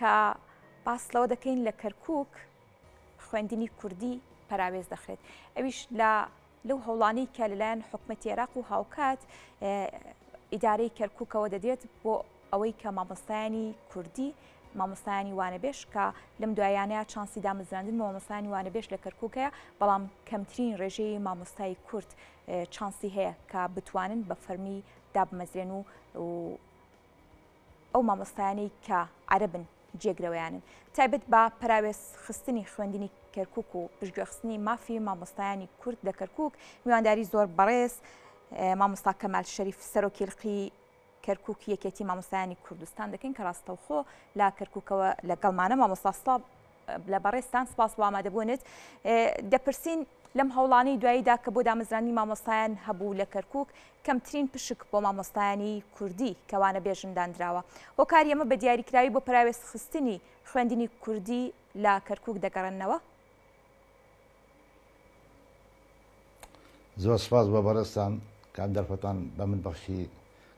کە باس لەوە دەکەین لە کەرکک خوێندنی کوردی پەراوێز دەخرێت ئەویش لە لەو هەوڵانەی کە لەلایەن حکومەتی عێراق و هاوکات ئیدارەی کەرکووکەوە دەدرێت بۆ ئەوەی کە مامۆستایانی کوردی مامۆستایانی وانەبێژ کە لەم دوایانەیە چانسی دامەزراندن بۆ مامۆستایانی وانەبێژ لە کەرکووک هەیە بەڵام کەمترین ڕێژەی مامۆستای کورد چانسی هەیە کە بتوانن بە فەرمی دابمەزرێن و ئەو مامۆستایانەی کە عەرەبن جێگرەوەیانن تایبەت بە پەراوێز خستنی خوێندنی کەرکوک و پشتگوێخستنی مافی مامۆستایانی کورد لە کەرکوک میوانداری زۆر بەڕێز مامۆستا کەمال شەریف سەرۆکی لقی کەرکوک یەکێتی مامۆستایانی کوردستان دەکەین کە ڕاستەوخۆ لە کەرکوکەوە لەگەڵمانە مامۆستا سڵاو لە بەڕێزتان سپاس بۆ ئامادەبوونت دەپرسین لەم هەوڵانەی دواییدا کە بۆ دامەزراندنی مامۆستایان هەبوو لە کەرکوک کەمترین پشک بۆ مامۆستایانی کوردی کە وانەبێژن دانراوە هۆکاری ئەمە بە دیاریکراوی بۆ پەراوێزخستنی خوێندنی کوردی لە کەرکوک دەگەڕێننەوە؟ زۆر سپاس بۆ بەڕێزتان کە ئەم دەرفەتان بە من بەخشی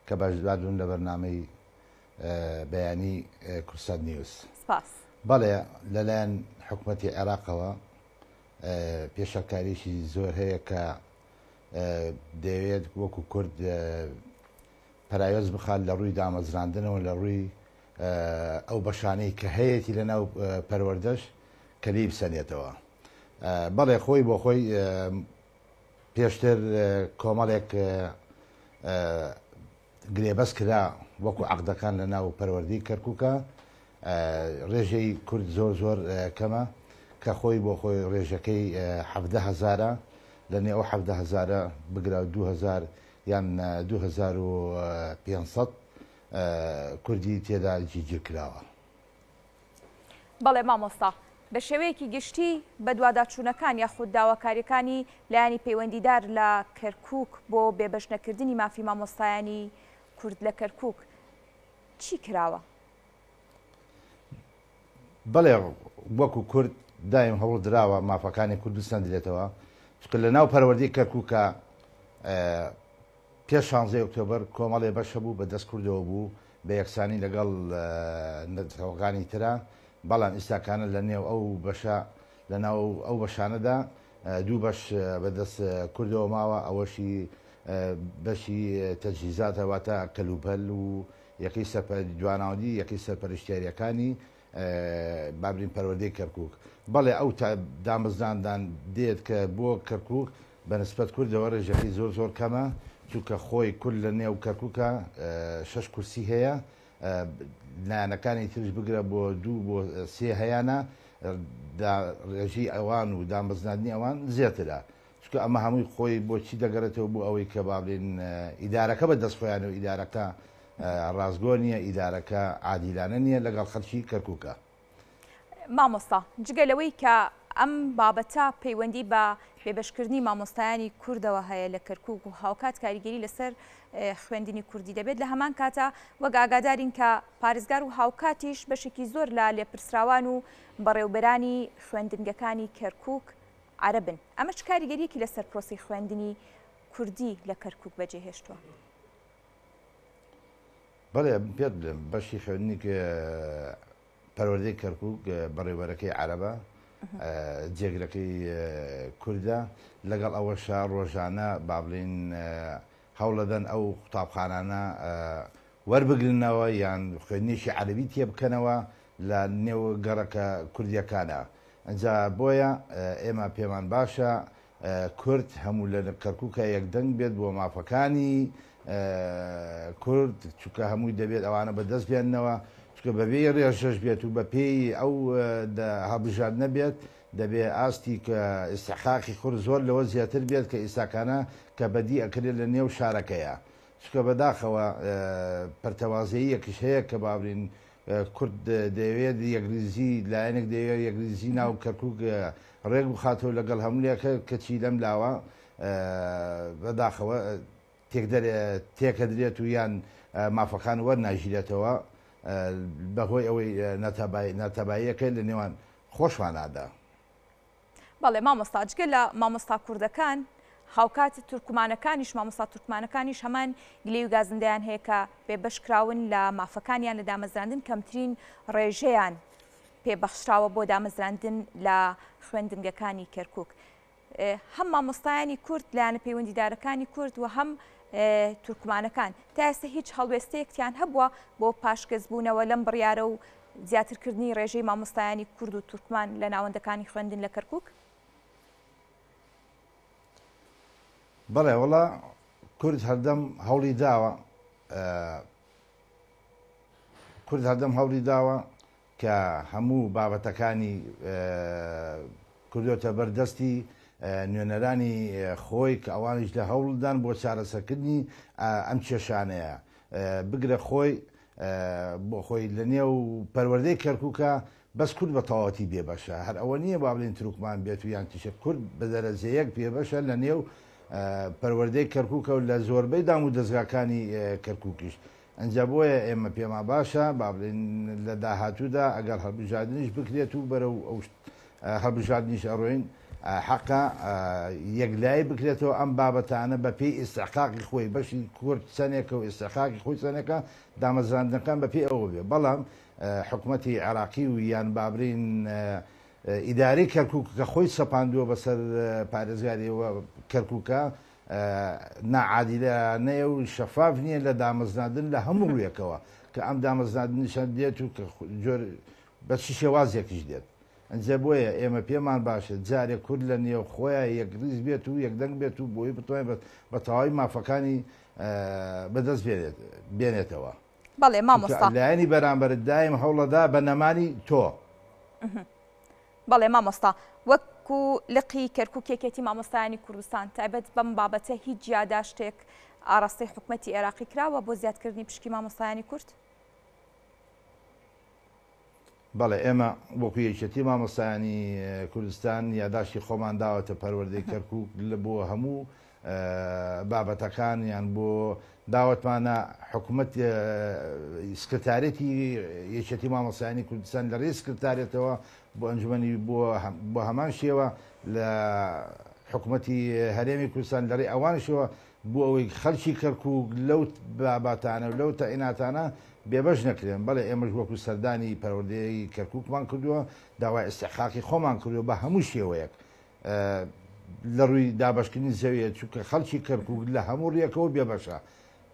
کە بەشدار بم لە بەرنامەی بەیانی کوردسات نیوز. سپاس. بەڵێ لەلایەن حکومەتی عێراقەوە پێشەکاریی زۆر هەیە کە دەیەوێت وەکو کورد پەراوێز بخات لە ڕووی دامەزراندنەوە لە ڕووی ئەو بەشانەی کە هەیەی لە ناو پەروەردەش کە لێی بسەنێتەوە. بەڵێ خۆی بۆ خۆی پێشتر کۆمەڵێک گرێبەست کرا وەکو عەقدەکان لە ناو پەروەردەی کەرکوکە ڕێژەی کورد زۆر زۆر کەمە کە خۆی بۆ خۆی ڕێژەکەی 17 هەزارە لە نێو ئەو 17 هەزارە بگرە 2000 یان 2500 کوردی تێدا جیگیر کراوە. بەڵێ مامۆستا، بە شێوەیەکی گشتی بەدواداچوونەکان یاخود داواکارییەکانی لایەنی پەیوەندیدار لە کەرکووک بۆ بێبەش نەکردنی مافی مامۆستایانی کورد لە کەرکووک چی کراوە؟ بەڵێ وەکو کورد دایم هەوڵ دراوە مافەکانی کورد بسەندرێتەوە، چونکە لە ناو پەروەردەی کەرکووکا پێش شانزەی ئۆکتۆبەر کۆمەڵێ بەش هەبوو بە دەست کوردەوە بوو بە یەکسانی لەگەڵ نەتەوەکانی ترا، بەڵام ئیستاکانە لە نێو ئەو بەشە لە ناو ئەو بەشانەدا دوو بەش بە دەست کوردەوە ماوە ئەوەشی بەشی تەجهیزاتە واتە کەلوپەل و یەکەی سەرپە دواناوەندی یەکەی سەرپەرشتیاریەکانی با بڵێین پەروەردەی کەرکوک. بەڵێ ئەو دامەزراندان دێت کە بۆ کەرکوک بە نسبەت کوردەوە ڕێژەکەی زۆر زۆر کەمە، چونکە خۆی کورد لە نێو کەرکوکا شەش کورسی هەیە، لایەنەکانی تریش بگرە بۆ دوو بۆ سێ هەیانە، ڕێژەی ئەوان و دامەزراندنی ئەوان زیاترە. چونکە ئەمە هەمووی خۆی بۆ چی دەگەڕێتەوە بۆ ئەوەی کە با بڵێین ئیدارەکە بە دەست خۆیانە و ئیدارەکە ڕاستگۆ نییە، ئیدارەکە عادیلانە نییە لەگەڵ خەڵکی کەرکوکە. مامۆستا جگە لەوەی کە ئەم بابەتە پەیوەندی بە بێبەشکردنی مامۆستایانی کوردەوە هەیە لە کەرکوک و هاوکات کاریگەری لەسەر خوێندنی کوردی دەبێت لە هەمان کاتا وەک ئاگادارین کە پارێزگار و هاوکاتیش بەشێکی زۆر لە لێپرسراوان و بەڕێوبەرانی خوێندنگەکانی کەرکوک عەرەبن، ئەمە چ کاریگەرییەکی لەسەر پرۆسەی خوێندنی کوردی لە کەرکوک بەجێهێشتووە؟ بەڵێ پێت بڵێم بەشی خوێندنی پەروەردەی کەرکوک بەڕێوبەرەکەی عەرەبە، جێگرەکەی کوردە، لەگەڵ ئەوەشا ڕۆژانە با بڵێین هەوڵەدەن ئەو قوتابخانانە وەربگرنەوە یان خوێندنێکی عەرەبی تێبکەنەوە لە نێو گەڕەکە کوردیەکانا ئنجا بۆیە ئێمە پێمان باشە کورد هەموو لە کەرکوکا یەک دەنگ بێت بۆ مافەکانی کورد چونکە هەمووی دەبێت ئەوانە بەدەست بێننەوە چونکە بەبێ ڕێژەش بێت و بەپێی ئەو هەڵبژاردنە بێت دەبێ ئاستی کە ئیستحقاقی کورد زۆر لەوە زیاتر بێت کە ئیستاکانە کە بەدی ئەکرێت لە نێو شارەکەیا چونکە بەداخەوە پەرتەوازەییەکش هەیە کە با بڵێین کورد دەیەوێت یەکریزی لایەنێک دەیەوێت یەکریزی ناو کەرکوک ڕێک بخاتەوە لەگەڵ هەموولێکە کەچی لەم لاوە بەداخەوە تێکەدرێت و یان مافەکان وەرناگیرێتەوە بەهۆی ئەوەی ناتەباییەکە لە نێوان خۆشمانادا. بەڵێ مامۆستا جگە لە مامۆستا کوردەکان. هاوکات تورکمانەکانیش، مامۆستا تورکمانەکانیش هەمان گلەی و گازندەیان هەیە کە بێبەشکراون لە مافەکانیان لە دامەزراندن، کەمترین ڕێژەیان پێ بەخشراوە بۆ دامەزراندن لە خوێندنگەکانی کەرکوک. هەم مامۆستایانی کورد، لایەنە پەیوەندیدارەکانی کورد و هەم تورکمانەکان تا ئێستا هیچ هەڵوێستەیەکتیان هەبووە بۆ پاشگەزبوونەوە لەم بڕیارە و زیاترکردنی ڕێژەی مامۆستایانی کورد و تورکمان لە ناوەندەکانی خوێندن لە کەرکوک؟ بەڵێ وەڵا کورد هەردەم هەوڵی داوە کورد هەردەم هەوڵی داوە کە هەموو بابەتەکانی کردۆتە بەر دەستی نوێنەرانی خۆی کە ئەوانیش لە هەوڵدان بۆ چارەسەرکردنی ئەم کێشانەیە بگرە خۆی بۆ خۆی لە نێو پەروەردەی کەرکووکە بەس کورد بە تەواوەتی بێبەشە هەر ئەوە نییە با بڵێین تورکمان بێت و یان تیشە کورد بە دەرەجە یەک بێبەشە لە نێو پەروەردەی کەرکووکە و لە زۆربەی دام و دەزگاکانی کەرکووکیش ئەنجا بۆیە ئێمە پێمان باشە با بڵێین لە داهاتوودا ئەگەر هەڵبژاردنیش بکرێت و بەرەو ئەو هەڵبژاردنیش ئەڕۆین حەقە یەکلایی بکرێتەوە ئەم بابەتانە بە پێی ئیستحقاقی خۆی بەشی کورد چەندێکە و ئیستحقاقی خۆی چەندێکە دامەزراندنەکان بە پێی ئەوە بێ بەڵام حکومەتی عێراقی و یان بابرین ئیدارەی کەرکوک کە خۆی سەپاندووە بەسەر پارێزگاری کەرکوکە ناعادیلانەیە و شەفاف نییە لە دامەزراندن لە هەموو ڕوویەکەوە کە ئەم دامەزراندنیشە دێت و کە جۆر بە چ شێوازێکیش دێت. ئەنجا بۆیە ئێمە پێمان باشە جارێک کورد لە نێو خۆیا یەکڕیز بێت و یەکدەنگ بێت و بۆی بتوانێت بە تەواوی مافەکانی بەدەست بێنێت بێنێتەوە. بەڵێ مامۆستا. چونکە لایەنی بەرامبەرت دایم هەوڵەدا بە نەمانی تۆ. بەڵێ مامۆستا وەکو لقی کەرکوک یەکێتی مامۆستایانی کوردستان تایبەت بەم بابەتە هیچ یاداشتێک ئاڕاستەی حکومەتی عێراقی کراوە بۆ زیادکردنی پشکی مامۆستایانی کورد؟ بەڵێ ئێمە وەکو یەکێتی مامۆستایانی کوردستان یاداشتی خۆمان داوەتە پەروەردەی کەرکوک لە بۆ هەموو بابەتەکان یان بۆ داوەتمانە حکومەت سکرتارێتی یەکێتی مامۆستایانی کوردستان لە ڕێی سکرتارێتەوە بۆ ئەنجومەنی بۆ هەمان شێوە لە حکومەتی هەرێمی کوردستان لە ڕێی ئەوانشەوە بۆ ئەوەی خەڵکی کەرکوک لەو بابەتانە و لەو تەعیناتانە بێبەش نەکرێن بەڵێ ئێمەش وەکو سەردانی پەروەردەی کەرکوکمان کردووە داوای ئیستحقاقی خۆمان کردووە بە هەموو شێوەیەک لە ڕووی دابەشکردنی زەویە چونکە خەڵکی کەرکوک لە هەموو ڕیەکەوە بێبەشە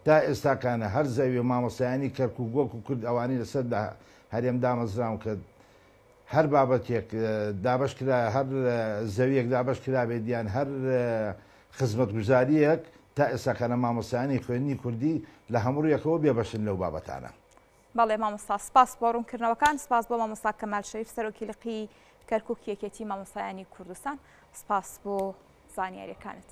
تا ئێستاکانە هەر زەویە مامۆستایانی کەرکوک وەکو کرد ئەوانەی لەسەر هەرێم دامەزراون کە هەر بابەتێک دابەش کرا هەر زەویەک دابەش کرابێت یان هەر خزمەتگوزاریەک تا ئێستاکانە مامۆستایانی خوێندنی کوردی لە هەموو ڕوویەکەوە بێبەشن لەو بابەتانە. بەڵێ مامۆستا سپاس بۆ ڕوونکردنەوەکان سپاس بۆ مامۆستا کەمال شەریف سەرۆکی لقی کەرکوک یەکێتی مامۆستایانی کوردستان سپاس بۆ زانیاریەکانت.